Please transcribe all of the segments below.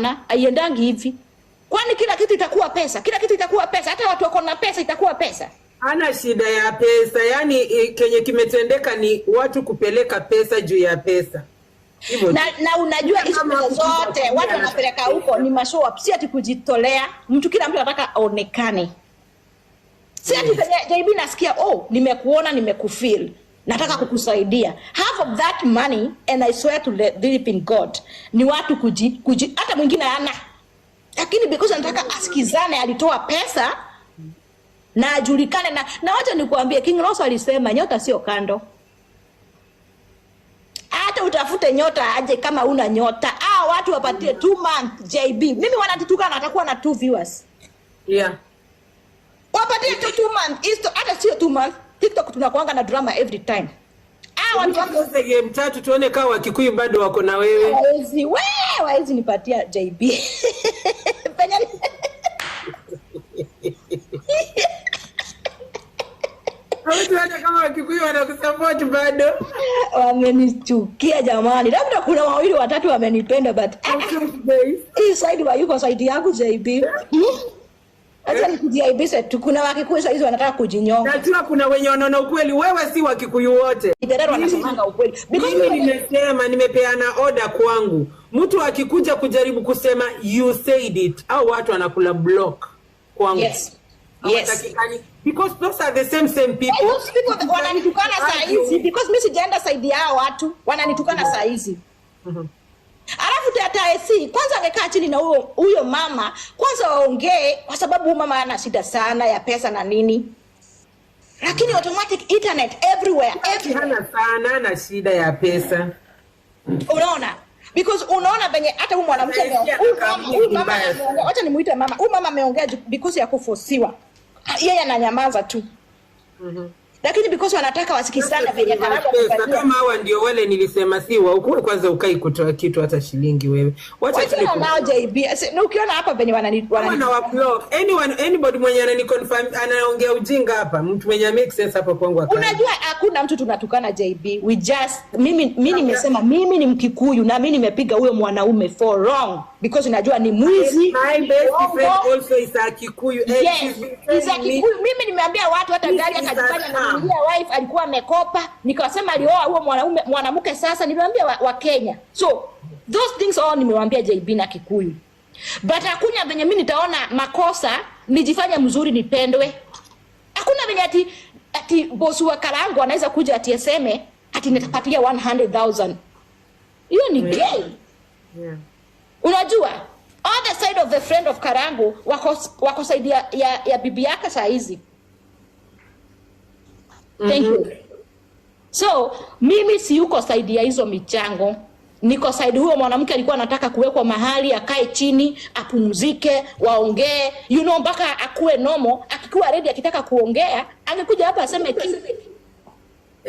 Haiendangi hivi. Kwani kila kitu itakuwa pesa? Kila kitu itakuwa pesa. Hata watu wako na pesa itakuwa pesa. Hana shida ya pesa, yaani kenye kimetendeka ni watu kupeleka pesa juu ya pesa. Hivyo Na unajua hizo Kama pesa zote kupiga watu wanapeleka huko ni mashow up, si ati kujitolea. Mtu kila mtu anataka aonekane. Si ati penye JB nasikia, "Oh, nimekuona, nimekufeel. Nataka kukusaidia." Half of that money, and I swear to the living God, ni watu kuji hata mwingine hana. Lakini because anataka asikizane alitoa pesa na ajulikane na wacha nikuambie, King Ross alisema nyota sio kando. Hata utafute nyota aje kama una nyota. Ah, watu wapatie 2 month, JB. Mimi wanatutukana watakuwa na two viewers. Wapatie tu 2 month. Hata sio 2 month. TikTok tunakuanga na drama every time. Ah, watu wako Tucheze game tatu tuone kama Wakikuyu bado wako na wewe. Hawezi, we hawezi nipatia, JB. Penye Tuone kama Wakikuyu wanakusupport bado. Wamenichukia jamani. Labda kuna wawili watatu wamenipenda, but ah, hii side wayuko side yangu, JB. Acha nikujiaibishe tu. Kuna Wakikuyu saizi wanataka kujinyonga. Najua kuna wenye wanaona ukweli, wewe si Wakikuyu wote. Iterero wanasemanga ukweli. Because Mimi nimesema, nimepeana order kwangu. Mtu akikuja kujaribu kusema "you said it", au watu wanakula block kwangu. Hawatakikani. Because those are the same same people. Hey, those people wananitukana saa hizi because mimi sijaenda side yao, watu wananitukana saa hizi. Alafu Tata AC kwanza angekaa chini na huyo mama kwanza waongee, kwa sababu huyu mama ana shida sana ya pesa na nini, lakini automatic internet everywhere, everywhere. Hana sana, ana shida ya pesa. Unaona, because unaona venye hata huyu mwanamke Sasa huyu mama huyu mama vibaya. ameongea, wacha nimuite mama. Huyu mama ameongea because ya kufosiwa, yeye ananyamaza tu, lakini because wanataka wasikizane venye Karabo Pesa amepatia. Kama hawa ndio wale nilisema si wa ukuwe kwanza ukai kutoa kitu hata shilingi wewe. Wacha Wachana nao, JB. Na ukiona hapa venye wanani na wa block. Anyone, anybody mwenye anani confirm anaongea ujinga hapa, mtu mwenye make sense hapa kwangu akae. Unajua hakuna mtu tunatukana, JB. We just mimi nimesema mimi ni Mkikuyu na mimi nimepiga huyo mwanaume for wrong because najua ni mwizi. My best Uongo. Friend also is a Kikuyu and she's been Is a telling me Kikuyu. Mimi nimeambia watu hata This gari is a akajifanya scam. nanunulia wife alikuwa amekopa, nikasema alioa huo mwanaume mwanamke. Sasa nimeambia wa Kenya. So those things all nimewaambia, JB na Kikuyu. But hakuna venye mimi nitaona makosa nijifanye mzuri nipendwe. Hakuna venye ati bosi wa Karango anaweza kuja ati aseme ati nitapatia 100,000. Hiyo ni gay. Unajua on the side of the friend of Karango wako side ya bibi yake saa hizi. Thank you. So mimi siyuko side ya hizo michango, niko side huyo mwanamke alikuwa anataka kuwekwa mahali akae chini apumzike, waongee, mpaka akuwe normal. Akikuwa ready, akitaka kuongea, angekuja hapa aseme kitu.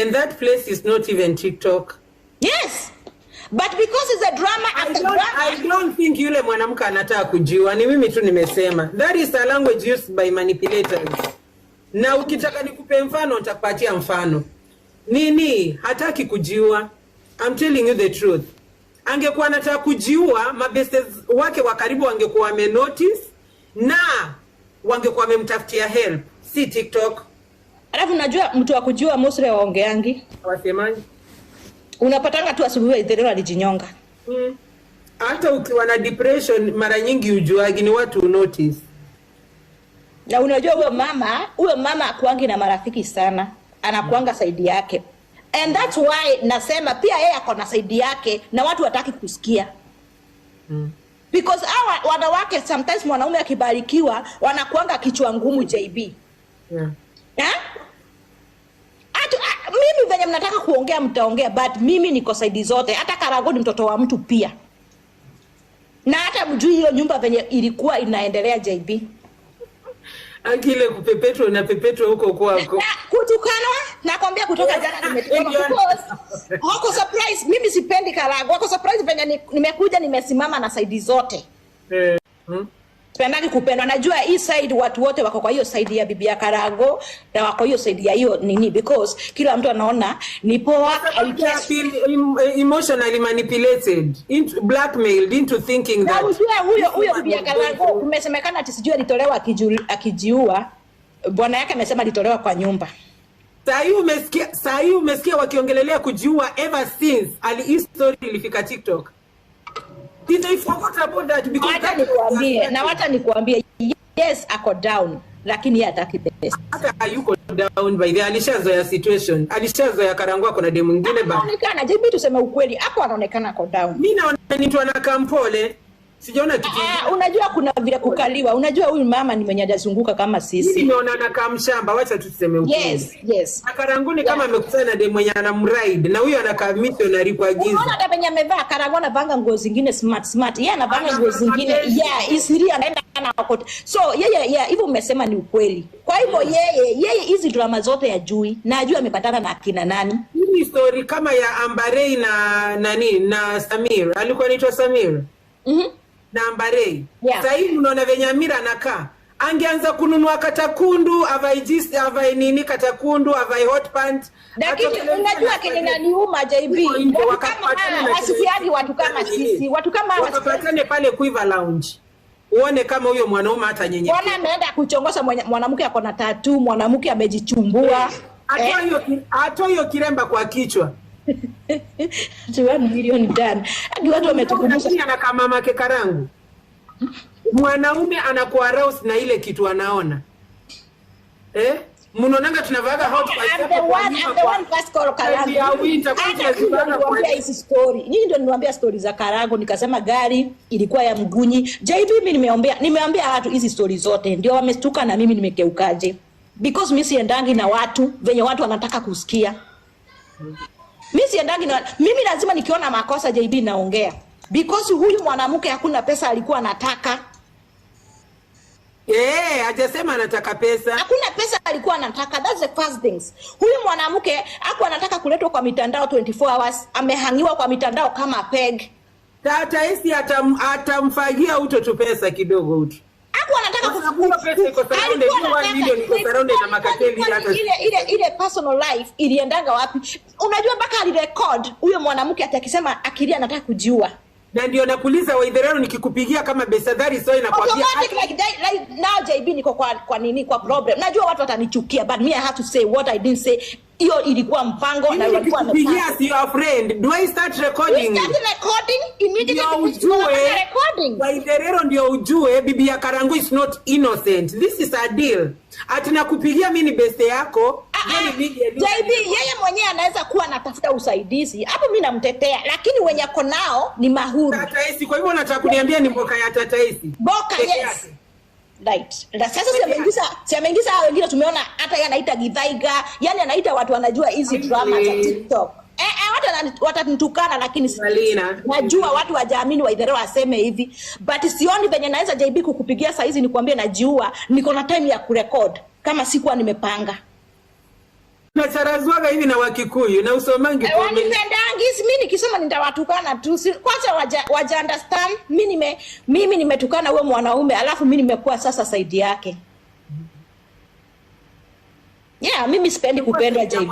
And that place is not even TikTok. Yes, but because it's a drama I after don't, drama. I don't think yule mwanamke anataka kujiua. Ni mimi tu nimesema. That is a language used by manipulators. Na ukitaka nikupe mfano, nitakupatia mfano. Nini? Hataki kujiua. I'm telling you the truth. Angekuwa anataka kujiua, mabeste wake wa karibu wangekuwa wamenotice na wangekuwa wamemtafutia help, si TikTok. Alafu najua mtu wa kujiua mostly waongeangi. Wasemaje? Unapatanga tu asubuhi Waitherero alijinyonga. Hata ukiwa na depression mara nyingi ujuagi, ni watu notice. Na unajua huyo mama akuangi na marafiki sana, anakuanga side yake, and that's why nasema pia yeye ako na side yake na watu wataki kusikia because hawa wanawake sometimes mwanaume akibarikiwa wanakuanga kichwa ngumu, JB. Eh? Mimi venye mnataka kuongea mtaongea, but mimi niko side zote. Hata Karago ni mtoto wa mtu pia, na hata mjui hiyo nyumba venye ilikuwa inaendelea, JB. Akile kupepetwa unapepetwa huko kwako. Na kutukanwa, nakwambia kutoka jana nimetukanwa because wako surprise. Mimi sipendi Karago, wako surprise venye nimekuja nimesimama na side zote. Sipendagi kupendwa. Najua hii side watu wote wako kwa hiyo side ya bibi ya Karango na wako hiyo side ya hiyo nini, because kila mtu anaona ni poa. I They guess. feel emotionally manipulated, into, blackmailed into thinking Na that ujue huyo this huyo woman bibi ya was going Karango kumesemekana ati sijui alitolewa akijiua. Bwana yake amesema alitolewa kwa nyumba. Saa hii umesikia wakiongelelea kujiua ever since ali hii story ilifika TikTok. Did they forgot about that because Wacha that nikuambie, na wacha nikuambie, yes ako down, lakini yeye hataki pesa. Hata hayuko down by the, alishazoea situation. Alishazoea Karango ako na demu mwingine ba. Anaonekana, JB, tuseme ukweli, hapo anaonekana ako down. Mimi naona ni mtu anakaa mpole. Sijaona kitu. Ah, unajua kuna vile kukaliwa. Unajua huyu mama ni mwenye hajazunguka kama Mimi sisi. nimeona anakaa mshamba, wacha tuseme ukweli. Yes. Na Karangu ni kama amekutana na demu mwenye anamride na huyo anakaa missionary kwa giza. Unaona hata venye amevaa, Karangu anavanga nguo zingine smart smart. Yeye anavanga nguo zingine. Anavaa Yeah, isiri anaenda na kote. So yeye, yeah, hivyo umesema ni ukweli. Kwa hivyo yeye hizi drama zote yajui na ajui amepatana na akina nani. Hii story kama ya Ambarei na nani na Samir, alikuwa anaitwa Samir na Ambarei. Yeah. Sasa hivi unaona venye Amira anakaa. Angeanza kununua katakundu, avae jeans, avae nini katakundu, avae hot pant. Lakini Atokelezea unajua na kenye naniuma, JB, Huko nje, watu kama wakapatana hawa na wasikiagi watu kama sisi, watu kama hawa wakapatane pale Quiver Lounge. Uone kama huyo mwanaume hata nyenyekea. Bwana ameenda kuchongoza mwanamke ako na tattoo, mwanamke amejichumbua. Atoa hiyo atoa hiyo kiremba kwa kichwa. Ati 1 million done. Hadi watu wametukumbusha. Lakini anakaa mamake Karangu. Mwanaume anakuwa aroused na ile kitu anaona. Eh? Mnaonanga tunavaga hot pants I'm the one, I'm the one Pascal Karango. Ya winter, Hata kwa nyinyi ndio kwa niliwaambia hizi story. Nyinyi ndio niliwaambia story za Karango, nikasema gari ilikuwa ya Mgunyi. JB, mimi nimeambia watu hizi story zote. Ndio wamestuka na mimi nimekeukaje. Because mimi siendangi na watu venye watu wanataka kusikia. Mimi siendangi na mimi lazima nikiona makosa, JB, naongea. Because huyu mwanamke hakuna pesa alikuwa anataka. Eh, hajasema anataka pesa. Hakuna pesa alikuwa anataka. That's the first things. Huyu mwanamke hakuwa anataka kuletwa kwa mitandao 24 hours, amehangiwa kwa mitandao kama peg. Tata esi atamfagia uto tu pesa kidogo uto. Hakuwa anataka Kwa sababu hiyo pesa iko surrounded, alikuwa hiyo 1 anataka- million iko surrounded na makateli hata ile personal life iliendanga wapi? Unajua mpaka alirecord huyo mwanamke ati akisema akilia anataka kujiua. Na ndio nakuuliza Waitherero, nikikupigia kama Besadhari so inakwambia Automatic like now JB niko kwa nini, kwa problem. Najua watu watanichukia, but me I have to say what I didn't say. Hiyo ilikuwa mpango na Mimi walikuwa nikikupigia wamepanga. as your friend, do I start recording? We start recording immediately. Ndio ujue Tunafanya recording. Waitherero, ndio ujue bibi ya Karangu is not innocent. This is a deal. Ati nakupigia mimi ni beste yako, Ah, then ah, immediately JB yeye mwenyewe anaweza kuwa anatafuta usaidizi hapo, mi namtetea, lakini wenye ako nao ni mahuru. Tata Esi, kwa hivyo unataka kuniambia ni mboka ya Tata Esi? Boka, Peke yes. yake. Right. Na sasa si ameingiza hao wengine, tumeona hata yeye anaita Githaiga, yani anaita watu wanajua hizi drama za TikTok. Eh, watu watanitukana lakini Malina. najua watu wajaamini Waitherero aseme hivi, but sioni venye naweza, JB, kukupigia saa hizi nikwambie najiua, niko na time ya kurecord kama sikuwa nimepanga. Nacharazwaga hivi na Wakikuyu na usomangi Eh, comment. wanipendangi si mi nikisema nitawatukana tu si, kwanza waja understand mimi nimetukana huyo mwanaume alafu mi nimekuwa sasa side yake. Yeah, mimi sipendi kupendwa, JB.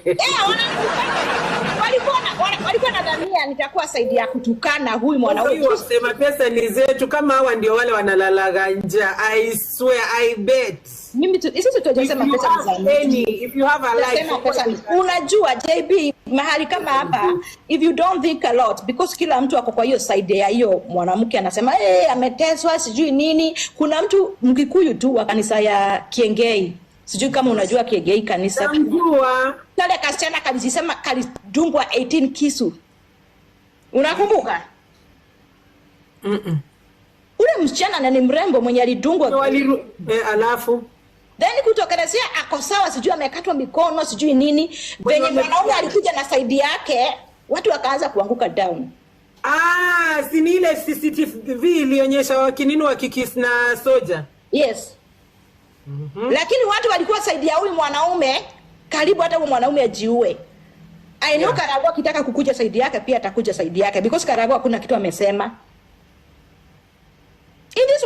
Yeah, wananipenda. Walikuwa nadhania nitakuwa side ya kutukana huyu mwanaume. Huyu wasema pesa ni zetu, kama hawa ndio wale wanalalaga njaa. I swear, I bet. Sisi tujasema If you pesa ni have za mtu. any, if you have a life, Nasema pesa unajua, JB, mahali kama hapa, if you don't think a lot, because kila mtu ako kwa hiyo side ya hiyo mwanamke anasema hey, ameteswa sijui nini. Kuna mtu Mkikuyu tu wa kanisa ya Kiengei, sijui kama unajua Kiengei kanisa. Namjua. Kale kasichana kalisema kalidungwa 18 kisu, unakumbuka? Mm-mm. Ule msichana na ni mrembo mwenye alidungwa. Alafu Then kutokelezea ako sawa, sijui amekatwa mikono sijui nini. Venye mwanaume alikuja na side yake, watu wakaanza kuanguka down. Ah, si ni ile CCTV ilionyesha wakinini wakikis na soja? Yes. Lakini watu walikuwa side ya huyu mwanaume, karibu hata huyu mwanaume ajiue. I know. Karagwa akitaka kukuja side yake pia atakuja side yake, because Karagwa hakuna kitu amesema.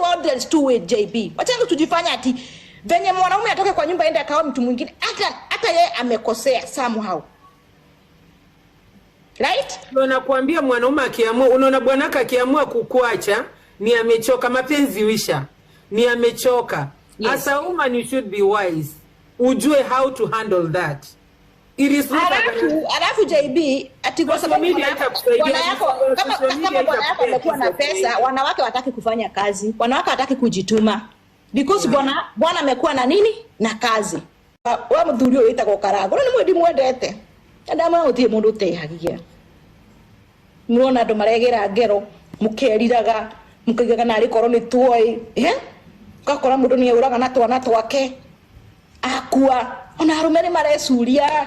all there is to it, JB. Wachana tujifanya ati venye mwanaume atoke kwa nyumba aende akaoa mtu mwingine, hata yeye amekosea somehow. Right? Ndio nakwambia mwanaume akiamua, unaona bwanaka akiamua kukuacha ni amechoka, mapenzi wisha, ni amechoka. Yes. As a woman you should be wise, ujue how to handle that. It is not Alafu JB, ati kwa Social sababu media haitakusaidia. bwana yako kama Social media kama bwana yako haitakupea amekuwa na peace of pesa, mind. wanawake wataki kufanya kazi, wanawake wataki kujituma because bwana amekuwa na nini na kazi. Wa muthuri uyu witagwo Karango no ni mwendi mwendete ndamwira gutire mundu utehagia. Murona andu maregera ngero mukeriraga mukaigaga nari korwo ni tuoi, eh, ugakora mundu ni euraga na twana twake akua. Ona arume ni marecuria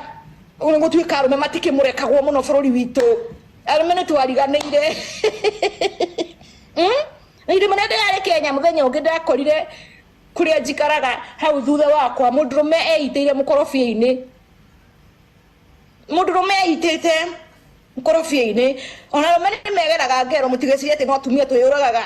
ũguo gũtuĩka arume matikĩmũrekagwo mũno bũrũri witũ, arume nĩ twariganĩire. Na irĩma nĩ ndĩrarĩ Kenya mũthenya ũngĩ ndakorire kũrĩa njikaraga hau thutha wakwa mũndũrũme eitĩire mũkorobia-inĩ, mũndũrũme eitĩte mũkorobia-inĩ. Ona arũme nĩ megeraga ngero, mũtigecirie atĩ no atumia twĩyũragaga.